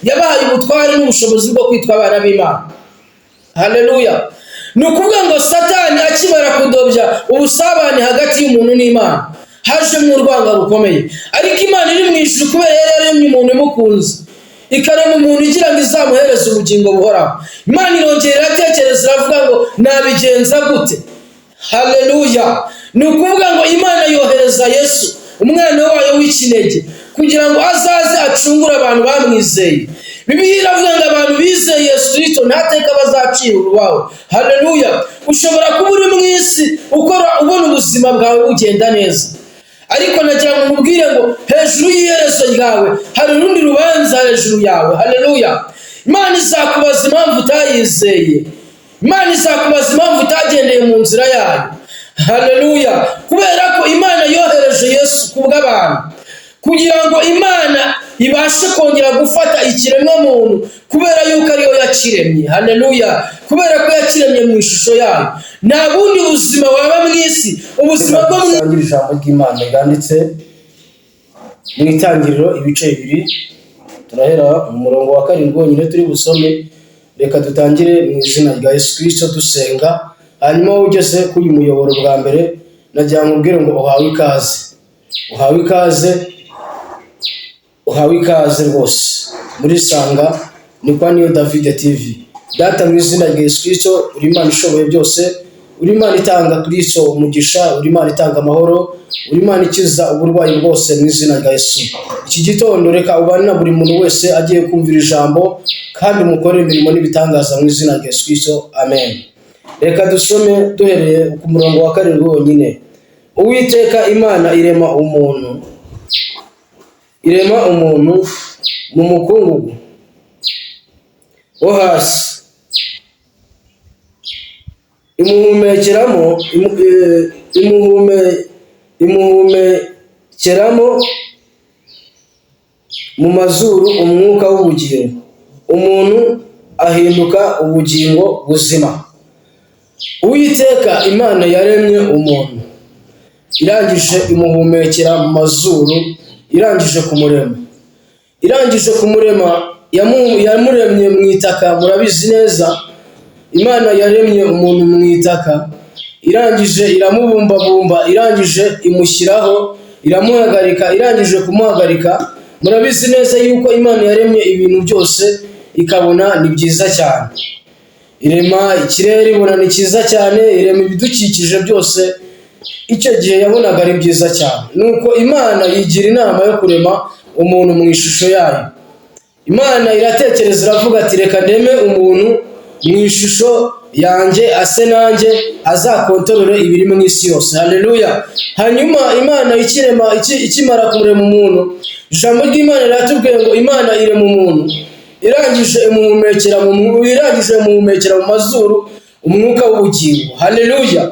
Yabahaye ubutware n'ubushobozi bwo kwitwa abana b'Imana. Haleluya! Ni ukuvuga ngo Satani akimara kudobya ubusabane hagati y'umuntu n'Imana, hajemo urwanga rukomeye. Ariko Imana iri mu ijuru, kubera yari yaremye umuntu imukunze, ikarema umuntu igira ngo izamuhereze ubugingo buhoraho, Imana irongera iratekereza, iravuga ngo: "Nabigenza gute?" Haleluya! Ni ukuvuga ngo Imana yohereza Yesu, umwana wayo w'ikinege, kugira ngo azaze acungure abantu bamwizeye. Bibiliya iravuga ngo abantu bizeye Yesu Kirisito nta teka bazacira urubaho. Haleluya! Ushobora kuba uri mu isi ukora, ubona ubuzima bwawe bugenda neza, ariko nagira ngo nkubwire ngo hejuru y'iherezo ryawe hari urundi rubanza hejuru yawe. Haleluya! Imana izakubaza impamvu utayizeye. Imana izakubaza impamvu utagendeye mu nzira yayo. Haleluya! Kubera ko Imana yohereje Yesu ku bw'abantu, kugira ngo Imana ibashe kongera gufata ikiremwa muntu, kubera yuko ariyo yakiremye. Haleluya! Kubera ko yakiremye mu ishusho yayo. Nta bundi buzima waba mu isi, ubuzima bwo mu Dusangire ijambo ry'Imana ryanditse mu Itangiriro, ibice 2, turahera mu murongo wa 7 wonyine turi busome. Reka dutangire mu izina rya Yesu Kirisito dusenga. Hanyuma wowe ugeze kuri uyu muyoboro bwa mbere, nagira ngo ubwire ngo uhawe ikaze, uhawe ikaze, uhawe ikaze rwose. Muri sanga ni kwa Niyo David TV. Data, mu izina rya Yesu Kirisito, uri Imana ishoboye byose, uri Imana itanga Kirisito umugisha, uri Imana itanga amahoro, uri Imana ikiza uburwayi bwose mu izina rya Yesu. Iki gitondo reka ubane na buri muntu wese agiye kumvira ijambo, kandi umukorere imirimo n'ibitangaza mu izina rya Yesu Kirisito, amen. Reka dusome duhereye ku murongo wa 7 wonyine. Uwiteka Imana irema umuntu, irema umuntu mu mukungugu wo hasi, imuhumekeramo imuhumekeramo mu mazuru umwuka w'ubugingo, umuntu ahinduka ubugingo buzima. Uwiteka Imana yaremye umuntu, irangije imuhumekera mu mazuru. Irangije kumurema, yamuremye mu itaka. Murabizi neza, Imana yaremye umuntu mu itaka, irangije iramubumbabumba, irangije imushyiraho, iramuhagarika. Irangije kumuhagarika, murabizi neza yuko Imana yaremye ibintu byose ikabona ni byiza cyane. Irema ikirere, ibona ni cyiza cyane. Irema ibidukikije byose, icyo gihe yabonaga ari byiza cyane. Nuko Imana yigira inama yo kurema umuntu mu ishusho yayo. Imana iratekereza, iravuga ati: "Reka ndeme umuntu mu ishusho yanjye, ase nanjye, azakontorore ibiri mu isi yose." Haleluya! Hanyuma Imana ikirema, ikimara kumurema umuntu, ijambo ry'Imana riratubwiye ngo Imana irema umuntu, irangije imuhumekera mu mazuru umwuka w'ubugingo. Haleluya!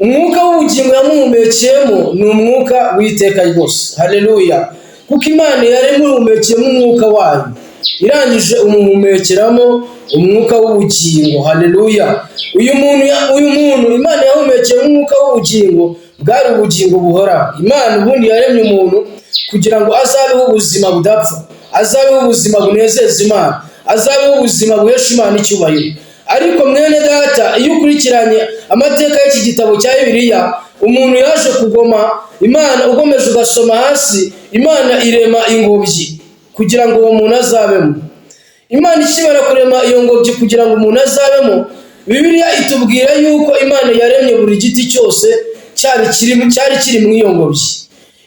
Umwuka w'ubugingo yamuhumekeyemo ni umwuka w'iteka ryose. Haleluya! Kuko Imana yamuhumekeyemo umwuka wayo, irangije umuhumekeramo umwuka w'ubugingo. Haleluya! Uyu muntu Imana yahumekeyemo umwuka w'ubugingo bwari ubugingo buhoraho. Imana ubundi yaremye umuntu kugira ngo azabeho ubuzima budapfa, azabeho ubuzima bunezeza Imana, azabeho ubuzima buhesha Imana icyubahiro. Ariko mwene data, iyo ukurikiranye amateka y'iki gitabo cya Bibiliya, umuntu yaje kugoma Imana. Ugomeje ugasoma hasi, Imana irema ingobyi kugira ngo uwo muntu azabemo. Imana ikimara kurema iyo ngobyi kugira ngo umuntu azabemo, Bibiliya itubwira yuko Imana yaremye buri giti cyose cyari kiri mu iyo ngobyi.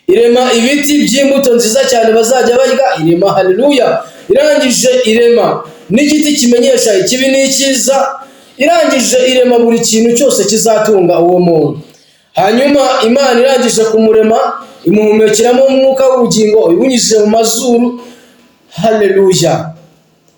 Irema ibiti by'imbuto nziza cyane bazajya barya, irema, haleluya, irangije irema n'igiti kimenyesha ikibi n'icyiza, irangije irema buri kintu cyose kizatunga uwo muntu. Hanyuma Imana irangije kumurema, imuhumekeramo umwuka w'ubugingo ibinyujije mu mazuru. Haleluya!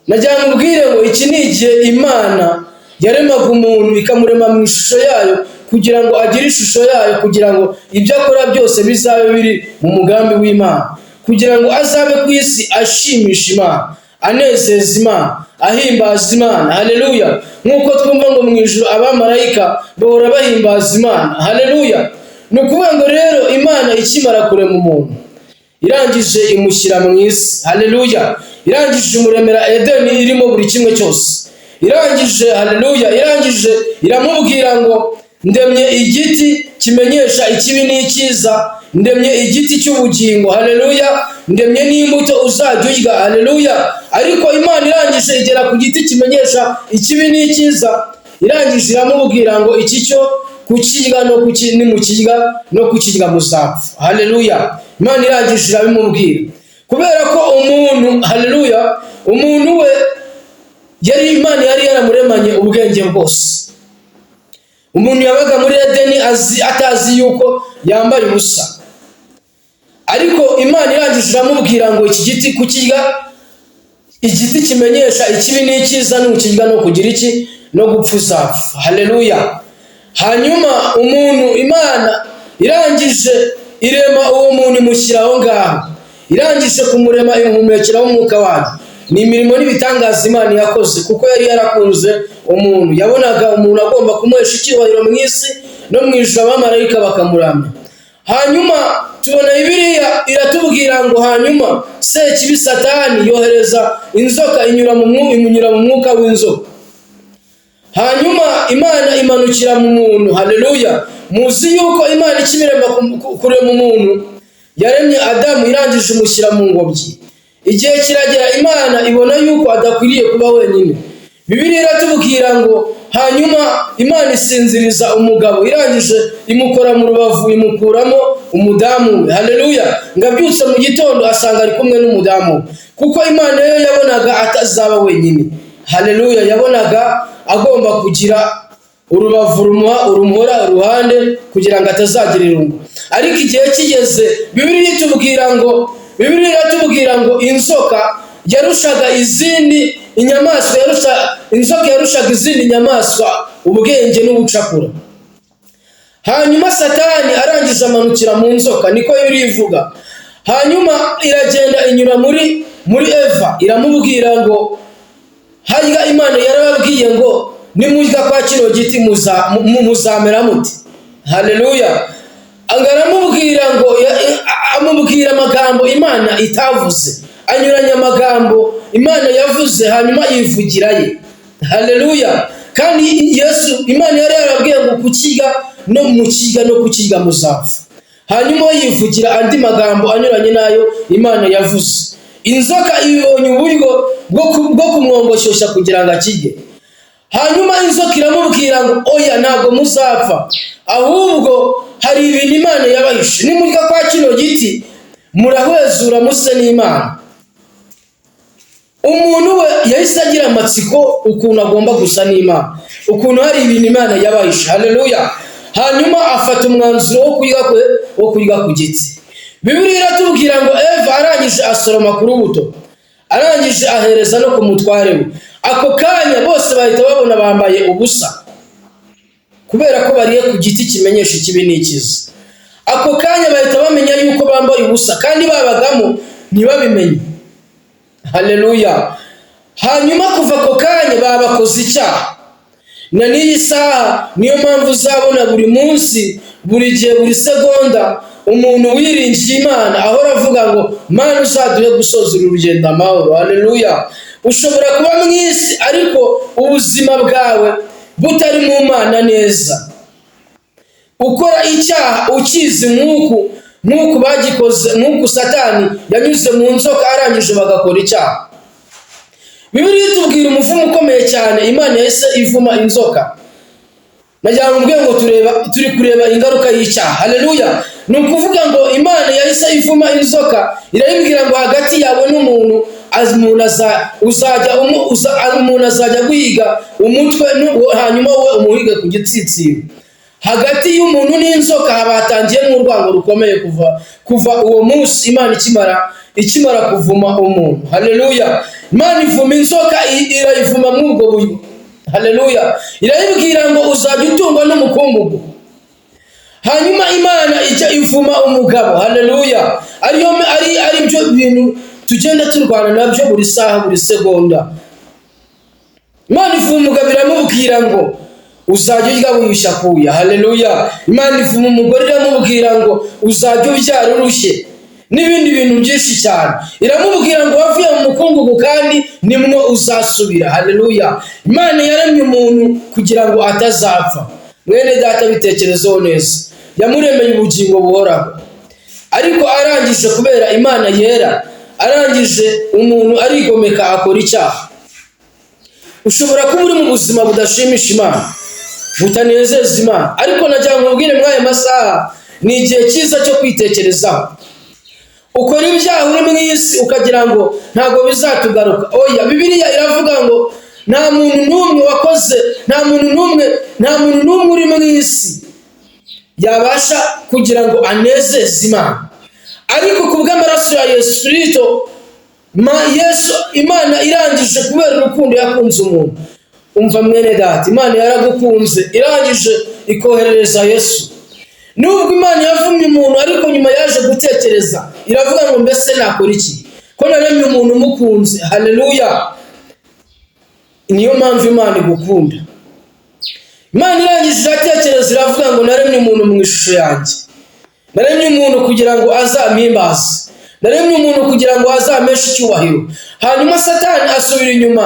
Nagira ngo mubwire ngo iki ni igihe Imana yaremaga umuntu, ikamurema mu ishusho yayo, kugira ngo agire ishusho yayo, kugira ngo ibyo akora byose bizabe biri mu mugambi w'Imana, kugira ngo azabe ku isi ashimisha Imana, anezeza Imana, ahimbaza Imana. Haleluya! Nk'uko twumva ngo mu ijuru abamarayika bahora bahimbaza Imana. Haleluya! Ni ukuvuga ngo rero Imana ikimara kurema umuntu, irangije imushyira mu isi. Haleluya! Irangije imuremera Edeni irimo buri kimwe cyose. Irangije, haleluya, irangije iramubwira ngo: "Ndemye igiti kimenyesha ikibi n'icyiza, ndemye igiti cy'ubugingo, haleluya, ndemye n'imbuto uzajya urya." Haleluya. Ariko Imana irangije igera ku giti kimenyesha ikibi n'icyiza, irangije iramubwira ngo: "Iki cyo kukirya no kuki nimukirya no kukirya muzapfa." Haleluya. Imana irangije irabimubwira. Kubera ko umuntu, haleluya, umuntu we yari, Imana yari yaramuremanye ubwenge bwose. Umuntu yabaga muri Edeni azi atazi yuko yambaye ubusa. Ariko Imana irangije iramubwira ngo: "Iki giti kukirya, igiti kimenyesha ikibi n'icyiza, nukirya no kugira iki no gupfa uzapfa." Haleluya. Hanyuma umuntu, Imana irangije irema uwo muntu, imushyira aho ngaho. Irangije kumurema, imuhumekeraho umwuka wayo. Ni imirimo n'ibitangaza Imana yakoze, kuko yari yarakunze umuntu. Yabonaga umuntu agomba kumuhesha icyubahiro mu isi no mu ijuru, abamarayika bakamuramya. Hanyuma tubona Bibiliya iratubwira ngo: hanyuma Sekibi Satani yohereza inzoka, inyura mu imunyura mu mwuka w'inzoka. Hanyuma Imana imanukira mu muntu. Haleluya. Muzi yuko Imana ikibirema, kurema umuntu, yaremye Adamu, irangije imushyira mu ngobyi. Igihe kiragera, Imana ibona yuko adakwiriye kuba wenyine. Bibiliya iratubwira ngo: hanyuma Imana isinziriza umugabo, irangije imukora mu rubavu, imukuramo umudamu we. Haleluya. Ngo abyutse mu gitondo asanga ari kumwe n'umudamu we, kuko Imana yo yabonaga atazaba wenyine. Haleluya. Yabonaga agomba kugira urubavu rumuha urumuhora uruhande kugira ngo atazagira irungu. Ariko igihe kigeze, Bibiliya iratubwira ngo inzoka yarushaga izindi inyamaswa, inzoka yarushaga izindi nyamaswa ubwenge n'ubucakura. Hanyuma Satani arangije amanukira mu nzoka, niko Bibiliya ivuga. Hanyuma iragenda inyura muri Eva, iramubwira ngo: "Harya Imana yarababwiye ngo nimurya kwa kino giti muzamera muti?" Haleluya. Aramubwira ngo, amubwira amagambo Imana itavuze, anyuranya amagambo Imana yavuze, hanyuma yivugira ye. Haleluya. Kandi Yesu, Imana yari yarababwiye ngo kukirya no mukirya no kukirya muzapfa. Hanyuma yivugira andi magambo anyuranye n'ayo Imana yavuze. Inzoka ibonye uburyo bwo kumwongoshyeshya kugira ngo akirye. Hanyuma inzoka iramubwira ngo: "Oya, ntabwo muzapfa, ahubwo hari ibintu Imana yabahishe. Nimurya kwa kino giti murahwezura muse n'Imana." Umuntu we yahise agira amatsiko ukuntu agomba gusa n'Imana, ukuntu hari ibintu Imana yabahishe. Haleluya. Hanyuma afata umwanzuro wo kurya ku giti. Bibiliya iratubwira ngo Eva arangije asoroma ku rubuto, arangije ahereza no ku mutware we. Ako kanya bose bahita babona bambaye ubusa, kubera ko bariye ku giti kimenyesha ikibi n'ikiza. Ako kanya bahita bamenya yuko bambaye ubusa, kandi babagamo ntibabimenye. Haleluya. Hanyuma kuva ako kanya babakoze icyaha na n'iyi saha. Niyo mpamvu uzabona buri munsi, buri gihe, buri segonda, umuntu wiringiye Imana ahora avuga ngo: "Mana, uzaduhe gusoza uru rugendo amahoro." Haleluya. Ushobora kuba mu isi ariko ubuzima bwawe butari mu Mana neza, ukora icyaha ukizi, nk'uku bagikoze, nk'uku Satani yanyuze mu nzoka, arangije bagakora icyaha. Bibiliya itubwira umuvumo ukomeye cyane Imana yahise ivuma inzoka. Nagira ngo mbwiye ngo tureba, turi kureba ingaruka y'icyaha. Haleluya. Ni ukuvuga ngo Imana yahise ivuma inzoka, irayibwira ngo: "Hagati yawe n'umuntu, umuntu umuntu azajya guhiga umutwe, hanyuma wowe umuhige ku gitsitsiro." Hagati y'umuntu n'inzoka haba hatangiyemo urwango rukomeye kuva uwo munsi Imana ikimara kuvuma umuntu. Haleluya. Imana ivuma inzoka, irayivuma muri ubwo buryo. Haleluya. Irayibwira ngo: "Uzajya utungwa n'umukungugu." Hanyuma Imana ijya ivuma umugabo. Haleluya. Ariyo ari byo bintu tugenda turwana nabyo buri saha, buri segonda. Imana ivuma umugabo, iramubwira ngo: "Uzajya urya wiyushya akuya." Haleluya. Imana ivuma umugore, iramubwira ngo: "Uzajya ubyara urushye." N'ibindi bintu byinshi cyane. Iramubwira ngo wavuye mu mukungugu kandi nimwo uzasubira. Haleluya! Imana yaremye umuntu kugira ngo atazapfa. Mwene data, bitekerezeho neza. Yamuremeye ubugingo buhoraho, ariko arangije, kubera Imana yera, arangije umuntu arigomeka, akora icyaha. Ushobora kuba uri mu buzima budashimisha Imana, butanezeza Imana, ariko nagira ngo nkubwire muri aya masaha, ni igihe cyiza cyo kwitekerezaho. Ukora ibyaha uri mu isi, ukagira ngo ntabwo bizatugaruka. Oya, Bibiliya iravuga ngo nta muntu n'umwe wakoze, nta muntu n'umwe, nta muntu n'umwe uri mu isi yabasha kugira ngo anezeze Imana. Ariko ku bw'amaraso ya Yesu Kirisito, Yesu, Imana irangije, kubera urukundo yakunze umuntu. Umva mwene data, Imana yaragukunze, irangije ikoherereza Yesu. Nubwo Imana yavumye umuntu, ariko nyuma yaje gutekereza, iravuga ngo mbese nakora iki ko naremye umuntu umukunze? Haleluya! Niyo mpamvu Imana igukunda. Imana irangije iratekereza, iravuga ngo naremye umuntu mu ishusho yanjye, naremye umuntu kugira ngo azampimbaze, naremye umuntu kugira ngo azampeshe icyubahiro. Hanyuma Satani asubira inyuma,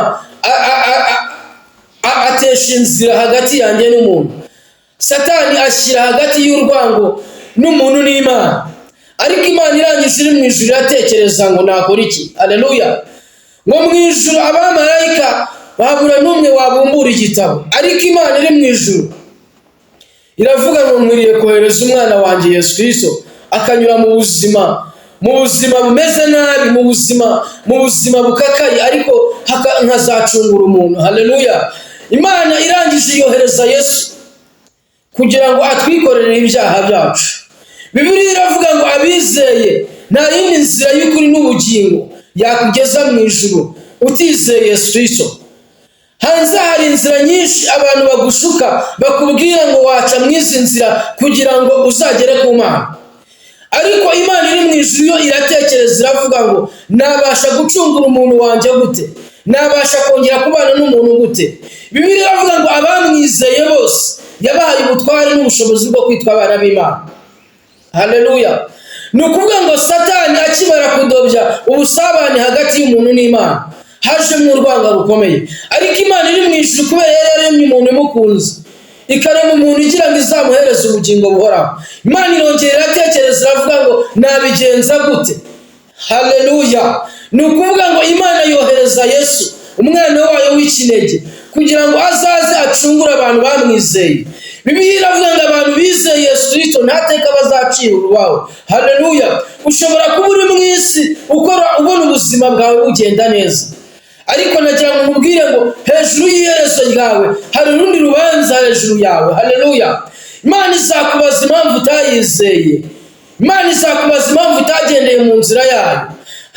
atesha inzira hagati yanjye n'umuntu. Satani ashyira hagati y'urwango n'umuntu n'Imana. Ariko Imana irangije iri mu ijuru iratekereza ngo nakora iki? Haleluya! Ngo mu ijuru abamarayika babura n'umwe wabumbura igitabo, ariko Imana iri mu ijuru iravuga ngo nkwiriye kohereza umwana wanjye Yesu Kirisito, akanyura mu buzima bumeze nabi, mu buzima bukakaye, ariko nkazacungura umuntu. Haleluya! Imana irangije yohereza Yesu kugira ngo atwikorere ibyaha byacu. Bibiliya iravuga ngo abizeye, nta yindi nzira y'ukuri n'ubugingo yakugeza mu ijuru utizeye Yesu Kirisito. Hanze hari inzira nyinshi abantu bagushuka, bakubwira ngo waca mu izi nzira kugira ngo uzagere ku Mana. Ariko Imana iri mu ijuru yo iratekereza, iravuga ngo nabasha gucungura umuntu wanjye gute? Nabasha kongera kubana n'umuntu gute? Bibiliya iravuga ngo abamwizeye bose yabahaye ubutware n'ubushobozi bwo kwitwa abana b'Imana. Haleluya! Ni ukuvuga ngo Satani akimara kudobya ubusabane hagati y'umuntu n'Imana, hajemo urwango rukomeye. Ariko Imana iri mu ijuru, kubera yari yaremye umuntu imukunze, ikarema umuntu igira ngo izamuhereze ubugingo buhoraho, Imana irongera iratekereza, iravuga ngo nabigenza gute? Haleluya! Ni ukuvuga ngo Imana yohereza Yesu, umwana wayo w'ikinege, kugira ngo azaze acungure abantu bamwizeye. Bibiliya iravuga ngo abantu bizeye Yesu Kirisito nta teka bazacira urubaho. Haleluya! Ushobora kuba uri mu isi ukora, ubona ubuzima bwawe bugenda neza, ariko nagira ngo nkubwire ngo hejuru y'iherezo ryawe hari urundi rubanza hejuru yawe. Haleluya! Imana izakubaza impamvu utayizeye. Imana izakubaza impamvu utagendeye mu nzira yayo.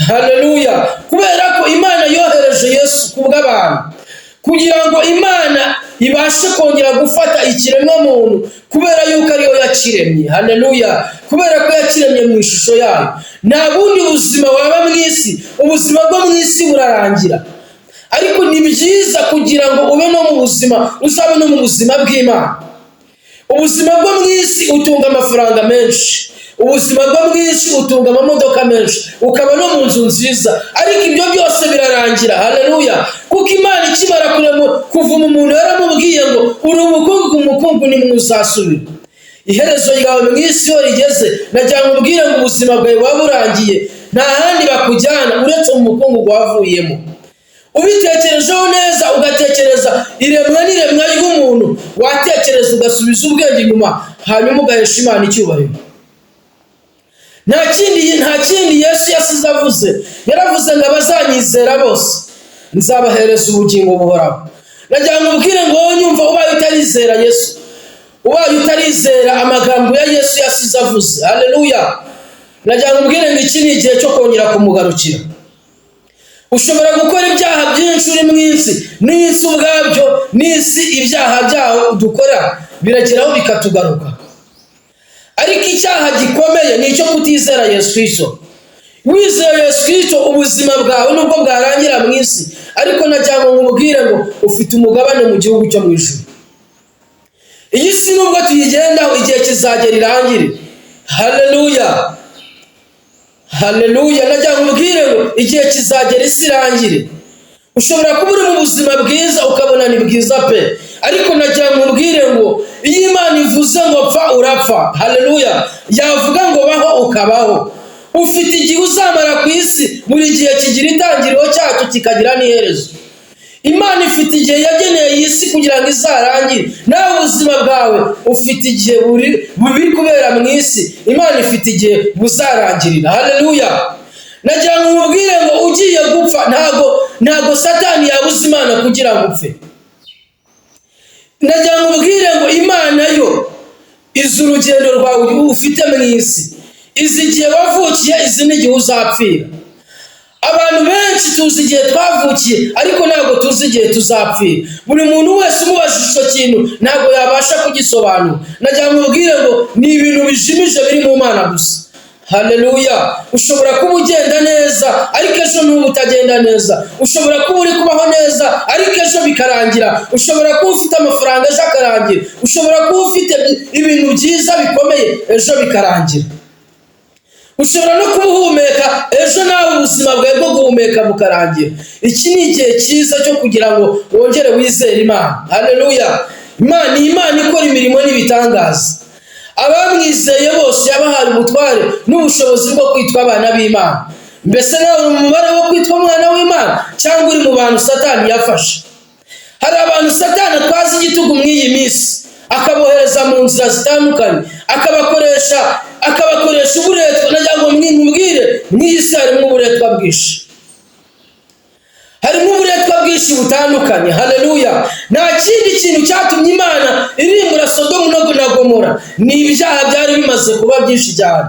Haleluya! Kubera ko Imana yohereje Yesu ku bw'abantu, kugira ngo Imana ibashe kongera gufata ikiremwa muntu, kubera yuko ariyo yakiremye. Haleluya! Kubera ko yakiremye mu ishusho yayo. Nta bundi buzima waba mu isi, ubuzima bwo mu isi burarangira, ariko ni byiza kugira ngo ube no mu buzima, uzabe no mu buzima bw'Imana. Ubuzima bwo mu isi utunga amafaranga menshi, ubuzima bwo mu isi utunga amamodoka menshi, ukaba no mu nzu nziza, ariko ibyo byose birarangira. Haleluya! Kuko Imana ikimara kurema, kuvuma umuntu, yaramubwiye ngo uri umukungu, umukungu ni uzasubira. Iherezo ryawe mu isi iyo rigeze, nagira ngo ubwire ngo ubuzima bwawe buba burangiye. Nta handi bakujyana uretse mu mukungugu wavuyemo. Ubitekerejeho neza, ugatekereza iremwa n'iremwa ry'umuntu, watekereza ugasubiza ubwenge inyuma, hanyuma ugahesha Imana icyubahiro. Nta kindi Yesu yasize avuze. Yaravuze ngo abazanyizera bose nzabahereza ubugingo buhoraho. Nagira ngo ubwire ngo wowe nyumva, ubaye utarizera Yesu, ubaye utarizera amagambo ya Yesu yasize avuze, haleluya, nagira ngo ubwire ngo iki ni igihe cyo kongera kumugarukira. Ushobora gukora ibyaha byinshi uri mu isi, n'isi ubwabyo, n'isi ibyaha byaho dukora birageraho bikatugaruka. Ariko icyaha gikomeye ni icyo kutizera Yesu Kirisito. Wizeye Yesu Kirisito, ubuzima bwawe nubwo bwarangira mu isi, ariko nagira ngo nkubwire ngo ufite umugabane mu gihugu cyo mu ijuru. Iyi si nubwo tuyigendaho, igihe kizagera irangire. Haleluya! Haleluya! Najya nkubwire ngo igihe kizagera isi irangire. Ushobora kuba uri mu buzima bwiza, ukabona ni bwiza pe, ariko nagira nkubwire ngo iyo Imana ivuze ngo pfa, urapfa. Haleluya! Yavuga ngo baho, ukabaho. Ufite igihe uzamara ku isi. Buri gihe kigira itangiriro cyacyo, kikagira n'iherezo. Imana ifite igihe yageneye iyi si kugira ngo izarangire. Nawe ubuzima bwawe ufite igihe buri buri kubera mu isi. Imana ifite igihe buzarangirira. Haleluya! Nagira ngo umubwire ngo ugiye gupfa, ntago Satani yabuze Imana kugira ngo upfe. Nagira ngo umubwire ngo Imana yo izi urugendo rwawe ufite mu isi, izi igihe wavukiye, izi n'igihe uzapfira. Abantu benshi tuzi igihe twavukiye, ariko ntabwo tuzi igihe tuzapfira. Buri muntu wese umubajije icyo kintu ntabwo yabasha kugisobanura. Nagira ngo umubwire ngo ni ibintu bijimije biri mu Mana gusa. Haleluya! Ushobora kuba ugenda neza, ariko ejo ntuba utagenda neza. Ushobora kuba uri kubaho neza, ariko ejo bikarangira. Ushobora kuba ufite amafaranga, ejo akarangira. Ushobora kuba ufite ibintu byiza bikomeye, ejo bikarangira. Ushobora no kuba uhumeka, ejo nawe ubuzima bwawe bwo guhumeka bukarangira. Iki ni igihe cyiza cyo kugira ngo wongere wizere Imana. Haleluya! Imana ni Imana ikora imirimo n'ibitangaza. Abamwizeye bose yabahaye ubutware n'ubushobozi bwo kwitwa abana b'Imana. Mbese nawe uri mu mubare wo kwitwa umwana w'Imana, cyangwa uri mu bantu Satani yafashe? Hari abantu Satani atwaza igitugu muri iyi minsi, akabohereza mu nzira zitandukanye, akabakoresha uburetwa. Nagira ngo nkubwire, mu iyi si harimo uburetwa bwinshi, harimo uburetwa bwinshi butandukanye. Haleluya! Nta kindi kintu cyatumye Imana irimbura Sodomu na Gomora, ni ibyaha byari bimaze kuba byinshi cyane.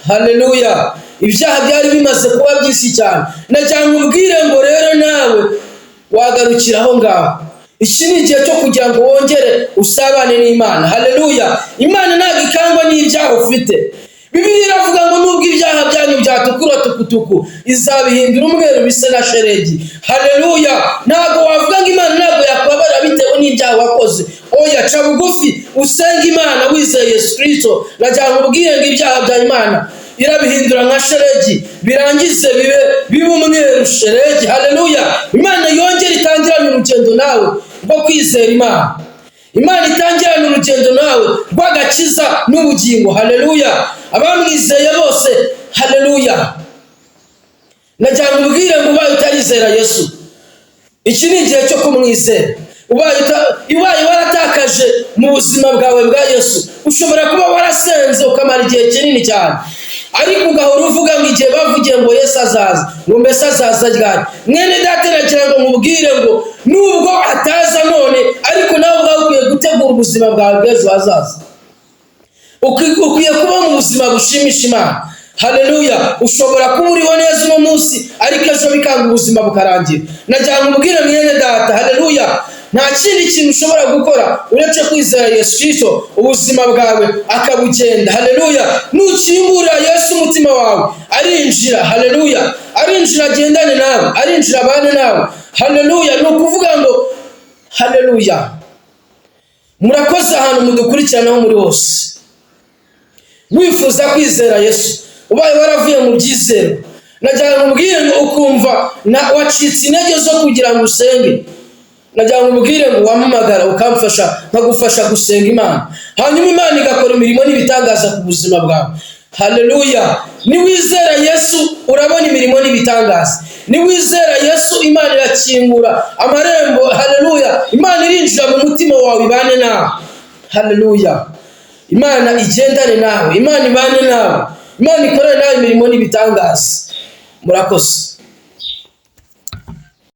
Haleluya! Ibyaha byari bimaze kuba byinshi cyane. Nagira ngo ubwire ngo rero nawe wagarukira aho ngaho. Iki ni igihe cyo kugira ngo wongere usabane n'Imana. Haleluya! Imana ntabwo ikangwa n'ibyaha ufite. Bibiliya iravuga ngo nubwo ibyaha byanyu byatukura tukutuku, izabihindura umweru bisa na sheregi. Haleluya! Ntabwo wavuga ngo Imana ntabwo yakubabara bitewe n'ibyaha wakoze. Oya, ca bugufi usenge Imana wizeye Yesu Kirisito. Nagira ngo ubwire ngo ibyaha bya Imana irabihindura nka sheregi, birangize bibe umweru sheregi. Haleluya! Imana yongere itangirane urugendo nawe rwo kwizera Imana. Imana itangirane urugendo nawe rw'agakiza n'ubugingo. Haleluya! Abamwizeye bose, haleluya! Nagira ngo ubwire ngo ubaye utarizera Yesu, iki ni igihe cyo kumwizera. Ubaye waratakaje mu buzima bwawe bwa Yesu, ushobora kuba warasenze ukamara igihe kinini cyane, ariko ugahora uvuga ngo igihe bavugiye ngo Yesu azaza, ngo mbese azaza ryari? Mwene data, nagira ngo nkubwire ngo nubwo ataza none, ariko nawe ubwawe ukwiye gutegura ubuzima bwawe bw'ejo hazaza. Ukwiye kuba mu buzima bushimisha Imana. Haleluya! Ushobora kuba uriho neza uno munsi, ariko ejo bikanga, ubuzima bukarangira. Nagira ngo umubwire, mwene data, haleluya, nta kindi kintu ushobora gukora uretse kwizera Yesu Kirisito, ubuzima bwawe akabugenda. Haleluya! Nukingura Yesu umutima wawe, arinjira. Haleluya! Arinjira agendane nawe, arinjira abane nawe. Haleluya! Ni ukuvuga ngo haleluya. Murakoze ahantu mudukurikiranaho muri hose. Wifuza kwizera Yesu, ubaye waravuye mu byizero, nagira ngo ubwire ngo ukumva na wacitse intege zo kugira ngo usenge, nagira ngo ubwire ngo wampamagara ukamfasha, nkagufasha gusenga Imana, hanyuma Imana igakora imirimo n'ibitangaza ku buzima bwawe. Haleluya! Niwizera Yesu urabona imirimo n'ibitangaza. Niwizera Yesu, Imana irakingura amarembo. Haleluya! Imana irinjira mu mutima wawe, ibane nawe. Haleluya! Imana igendane nawe, Imana ibane nawe, Imana ikorere nawe imirimo n'ibitangaza. Murakoze.